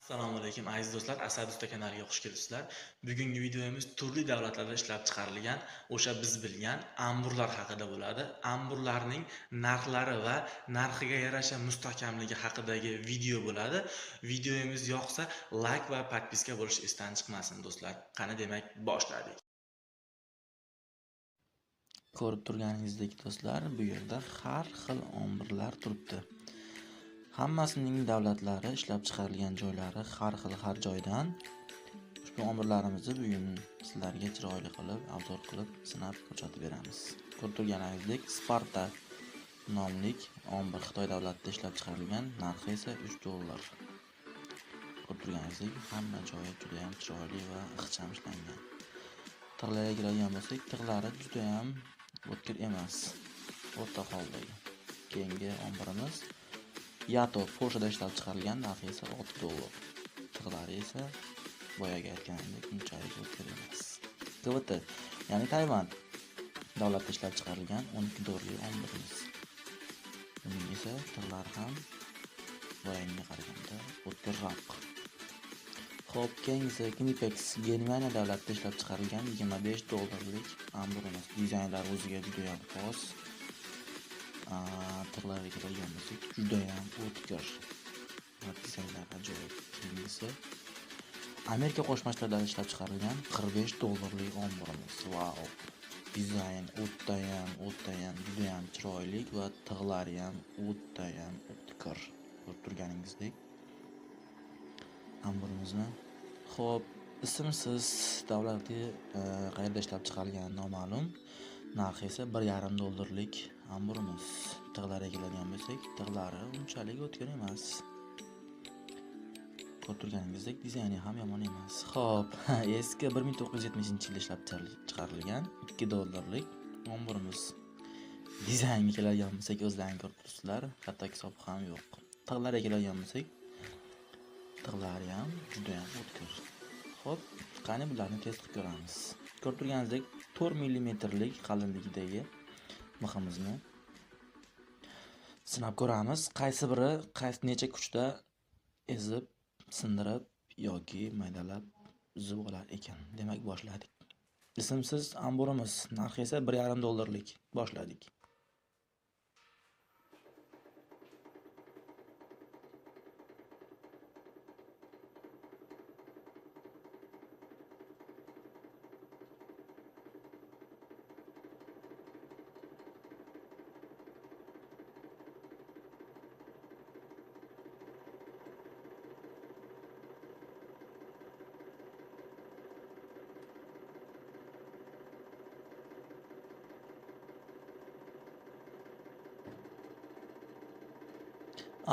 Assalomu alaykum aziz do'stlar, Asad usta kanaliga xush kelibsizlar. Bugungi videomiz turli davlatlarda ishlab chiqarilgan, o'sha biz bilgan amburlar haqida bo'ladi. Amburlarning narxlari va narxiga yarasha mustahkamligi haqidagi video bo'ladi. Videomiz yoqsa like va podpiska bo'lish esdan chiqmasin do'stlar. Qani demak boshladik. Ko'rib turganingizdek do'stlar, bu yerda har xil amburlar turibdi. Hammasining davlatlari, ishlab chiqarilgan joylari har xil, har joydan. Ushbu omborlarimizni bugun sizlarga chiroyli qilib, obzor qilib, sinab ko'rsatib beramiz. Ko'rib turganingizdek, Sparta nomli ombir Xitoy davlatida ishlab chiqarilgan, narxi esa $3. Ko'rib turganingizdek, hamma joyi juda ham chiroyli va ixcham ishlangan. Tig'larga keladigan bo'lsak, tig'lari juda ham o'tkir emas, o'rta holdagi. Keyingi ombirimiz Yato Polshada ishlab chiqarilgan, narxi esa $6. Tig'lari esa boyagi aytganimdek unchalik o'tkir emas. KVT, ya'ni Tayvan davlatida ishlab chiqarilgan $12 ombirimiz. Buning esa tig'lari ham boyagiga qaraganda o'tkirroq. Xo'p, keyingisi Knipex, Germaniya davlatida ishlab chiqarilgan $25 amburimiz. Dizaynlari o'ziga juda ham xos. Tig'larga keladigan bo'lsak, juda ham o'tkir va dizaynlar ajoyib. Keyingisi Amerika Qo'shma Shtatlarida ishlab chiqarilgan $45 omborimiz. Vau! Dizayn o'tayam juda ham chiroyli va tig'lari ham o'tayam o'tkir. Ko'rib turganingizdek amborimizni. Xo'p, ismsiz davlatli qayerda ishlab chiqarilgani noma'lum. Narxi esa $1.5 amburimiz. Tig'lariga keladigan bo'lsak, tig'lari unchalik o'tkir emas. Ko'rib turganingizdek, dizayni ham yomon emas. Xo'p, eski 1970-yilda ishlab chiqarilgan $2 amburimiz. Dizaynga keladigan bo'lsak, o'zlaringiz ko'rib turibsizlar, hattoki sopi ham yo'q. Tig'lariga keladigan bo'lsak, tig'lari ham juda ham o'tkir. Xo'p, qani bularni test qilib ko'ramiz. Ko'rib turganingizdek, 4 millimetrlik qalinligidagi miximizni sinab ko'ramiz. Qaysi biri qaysi necha kuchda ezib, sindirib yoki maydalab uzib olar ekan. Demak, boshladik. Ismsiz amburimiz, narxi esa $1.5. Boshladik.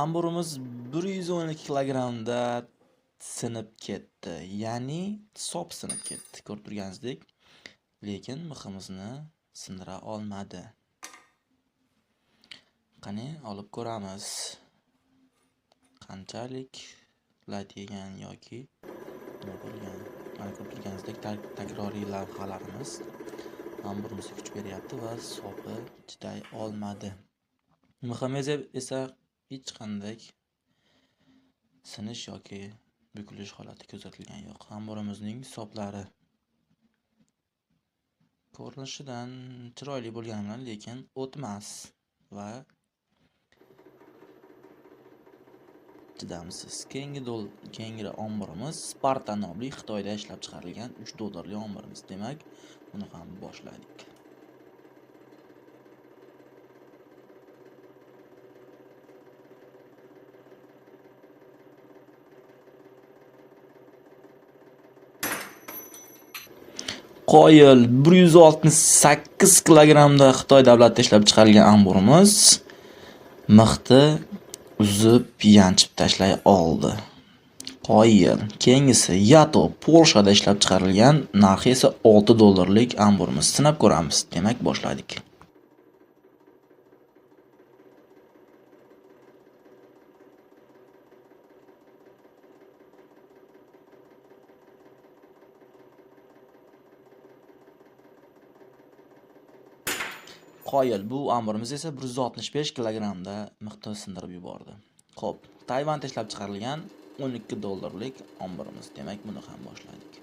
Amburimiz 112 kilogrammda sinib ketdi, ya'ni sop sinib ketdi, ko'rib turganingizdek, lekin miximizni sindira olmadi. Qani olib ko'ramiz. Qanchalik lat yegan yoki nima bo'lgan. Mana ko'rib turganingizdek, takroriy lavhalarimiz amburimizga kuch beryapti va sopi chiday olmadi. Miximiz esa hech qanday sinish yoki bukilish holati kuzatilgan yo'q. Amburimizning soplari ko'rinishidan chiroyli bo'lgani bilan, lekin o'tmas va chidamsiz. Keyingi omborimiz Sparta nomli Xitoyda ishlab chiqarilgan $3 omborimiz. Demak, buni ham boshladik. Qoyil 168 kilogrammda Xitoy davlatida ishlab chiqarilgan amburimiz mixni uzib yanchib tashlay oldi. Qoyil. Keyingisi Yato Polshada ishlab chiqarilgan, narxi esa $6 amburimiz. Sinab ko'ramiz. Demak, boshladik. Qoyil, bu amburimiz esa 165 kilogrammda mixni sindirib yubordi. Xo'p, Tayvanda ishlab chiqarilgan 12 dollarlik omborimiz. Demak, buni ham boshladik.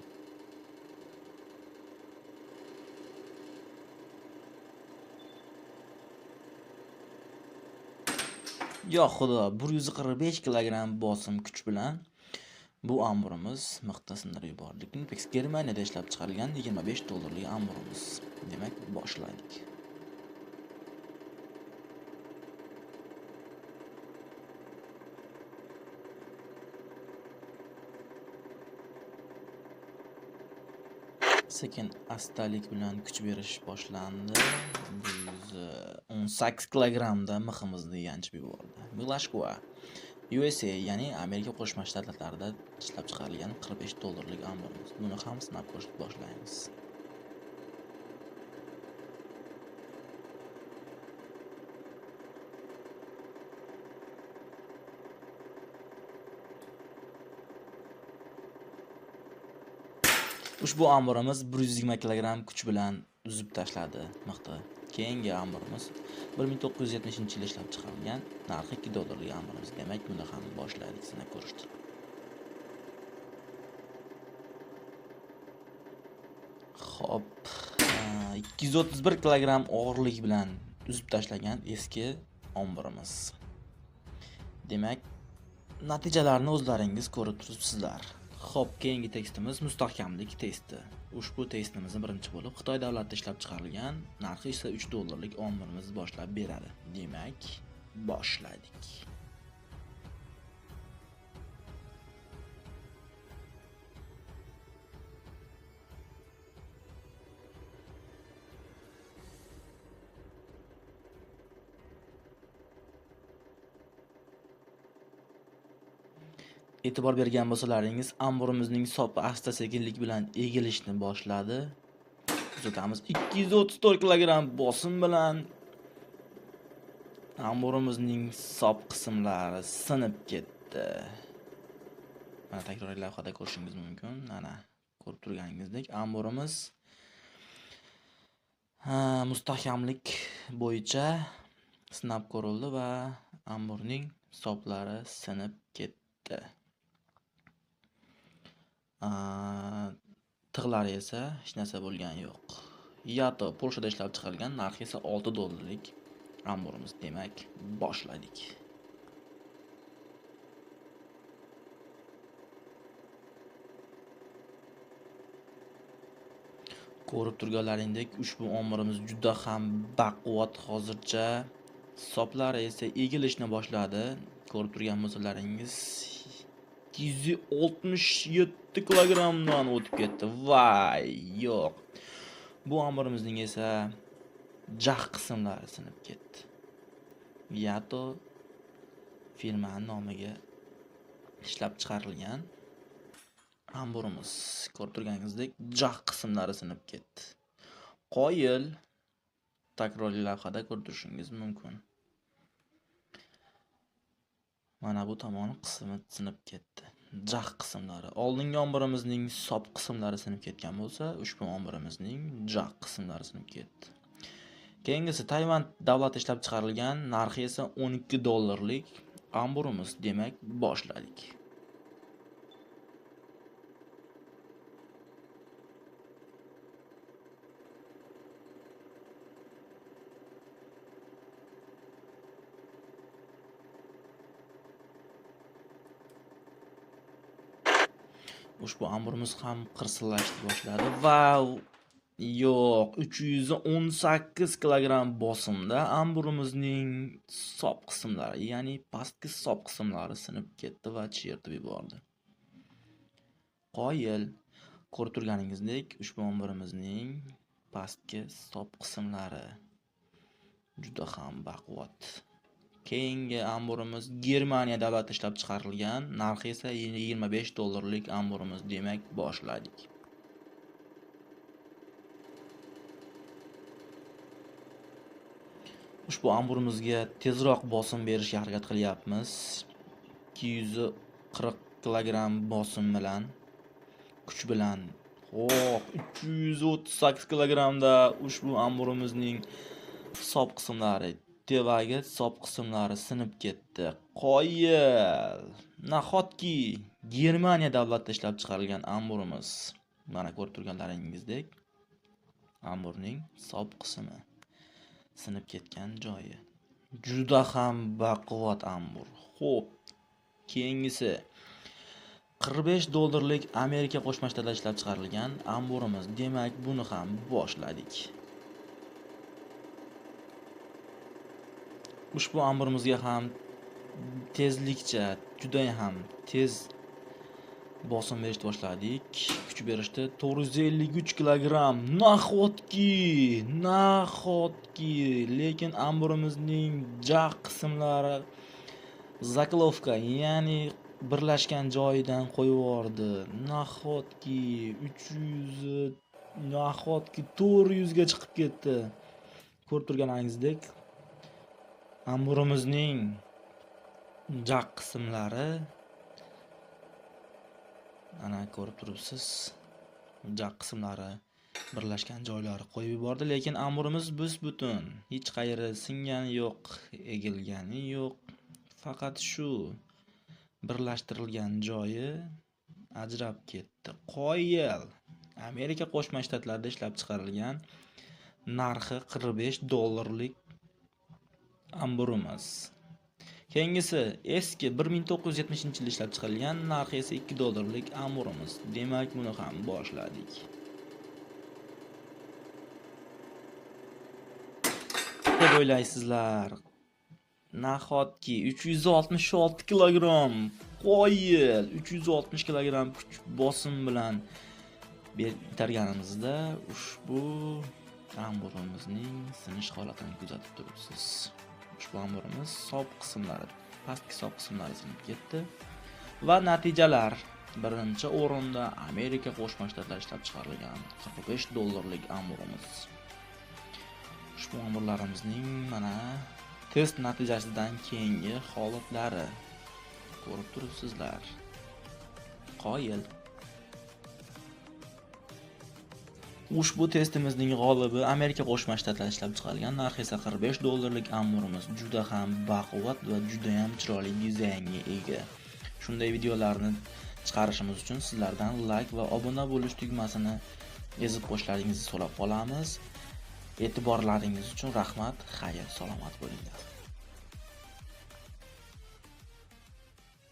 Yo xudo, 145 kilogramm bosim kuch bilan bu amburimiz miqda sindirib yubordi. Knipex Germaniyada ishlab chiqarilgan 25 dollarlik amburimiz. Demak, boshladik. Sekin astalik bilan kuch berish boshlandi. 118 kilogrammda miximizni yanchib yubordi. Milashkova USA, ya'ni Amerika Qo'shma Shtatlarida ishlab chiqarilgan 45 dollarlik amborimiz. Buni ham sinab ko'rishni boshlaymiz. Ushbu amborimiz 120 kilogramm kuch bilan uzib tashladi mixni. Keyingi amborimiz 1970-yilda ishlab chiqarilgan, narxi 2 dollarlik amborimiz. Demak, buni ham boshladik sinab ko'rishni. Xo'p, 231 kilogramm og'irlik bilan uzib tashlagan eski omborimiz. Demak, natijalarni o'zlaringiz ko'rib turibsizlar. Xo'p, keyingi testimiz mustahkamlik testi. Ushbu testimizni birinchi bo'lib Xitoy davlatida ishlab chiqarilgan, narxi esa 3 dollarlik omborimiz boshlab beradi. Demak, boshladik. E'tibor bergan bo'lsalaringiz, amborimizning sopi asta-sekinlik bilan egilishni boshladi. Kuzatamiz, 234 kilogramm bosim bilan amborimizning sop qismlari sinib ketdi. Mana takroriy lavhada ko'rishingiz mumkin. Mana ko'rib turganingizdek, amborimiz mustahkamlik bo'yicha sinab ko'rildi va amborning soplari sinib ketdi. Tig'lari esa hech narsa bo'lgani yo'q. Yato Polshada ishlab chiqarilgan, narxi esa 6 dollarlik amborimiz. Demak, boshladik. Ko'rib turganlaringdek, ushbu omborimiz juda ham baquvvat hozircha. Soplari esa egilishni boshladi. Ko'rib turgan bo'lsalaringiz, 267 kilogrammdan o'tib ketdi. Vay, yo'q. Bu amborimizning esa jag' qismlari sinib ketdi. Yato firmaning nomiga ishlab chiqarilgan amborimiz. Ko'rib turganingizdek, jag' qismlari sinib ketdi. Qoyil, takroriy lavhada ko'rib turishingiz mumkin. Mana bu tomon qismi sinib ketdi. Jag' qismlari. Oldingi omborimizning sop qismlari sinib ketgan bo'lsa, ushbu omborimizning jag' qismlari sinib ketdi. Keyingisi Tayvan davlati ishlab chiqarilgan, narxi esa 12 dollarlik amborimiz. Demak, boshladik. Ushbu amborimiz ham qirsillashni boshladi va yo'q, 318 kilogramm bosimda amborimizning sop qismlari, ya'ni pastki sop qismlari sinib ketdi va chertib yubordi. Qoyil, ko'rib turganingizdek, ushbu amborimizning pastki sop qismlari juda ham baquvvat. Keyingi amborimiz Germaniya davlati ishlab chiqarilgan, narxi esa 25 dollarlik amborimiz. Demak, boshladik. Ushbu amborimizga tezroq bosim berishga harakat qilyapmiz. 240 kilogramm bosim bilan, kuch bilan, xo'p, 338 kilogrammda ushbu amborimizning sop qismlari, tevagi sop qismlari sinib ketdi. Qoyil! Nahotki Germaniya davlatida ishlab chiqarilgan amburimiz. Mana ko'rib turganlaringizdek, amburning sop qismi sinib ketgan joyi. Juda ham baquvvat ambur. Xo'p, keyingisi 45 dollarlik Amerika Qo'shma Shtatlarida ishlab chiqarilgan amburimiz. Demak, buni ham boshladik. Ushbu amburimizga ham tezlikcha, juda ham tez bosim berishni boshladik. Kuch berishdi 453 kilogramm. Nahotki, nahotki, lekin amburimizning jag' qismlari zaklovka, ya'ni birlashgan joyidan qo'yib yubordi. Nahotki 300, nahotki 400 ga chiqib ketdi. Ko'rib turganingizdek, amburimizning jag' qismlari ana ko'rib turibsiz, jag' qismlari birlashgan joylari qo'yib yubordi, lekin amburimiz bus-butun, hech qayeri singani yo'q, egilgani yo'q. Faqat shu birlashtirilgan joyi ajrab ketdi. Qoyil! Amerika Qo'shma Shtatlarida ishlab chiqarilgan, narxi 45 dollarlik amburimiz. Keyingisi eski 1970-yilda ishlab chiqarilgan, narxi esa 2 dollarlik amburimiz. Demak, buni ham boshladik. Deb o'ylaysizlar? Nahotki 366 kilogramm. Qoyil! 360 kilogramm kuch bosim bilan itarganimizda ushbu amburimizning sinish holatini kuzatib turibsiz. Ushbu amburimiz sop qismlari, pastki sop qismlari sinib ketdi. Va natijalar: birinchi o'rinda Amerika Qo'shma Shtatlarida ishlab chiqarilgan 45 dollarlik amburimiz. Ushbu amburlarimizning mana test natijasidan keyingi holatlari ko'rib turibsizlar. Qoyil! Ushbu testimizning g'olibi Amerika Qo'shma Shtatlarida ishlab chiqarilgan, narxi esa 45 dollarlik amburimiz. Juda ham baquvvat va juda ham chiroyli dizaynga ega. Shunday videolarni chiqarishimiz uchun sizlardan like va obuna bo'lish tugmasini ezib qo'yishlaringizni so'rab qolamiz. E'tiborlaringiz uchun rahmat. Xayr, salomat bo'linglar.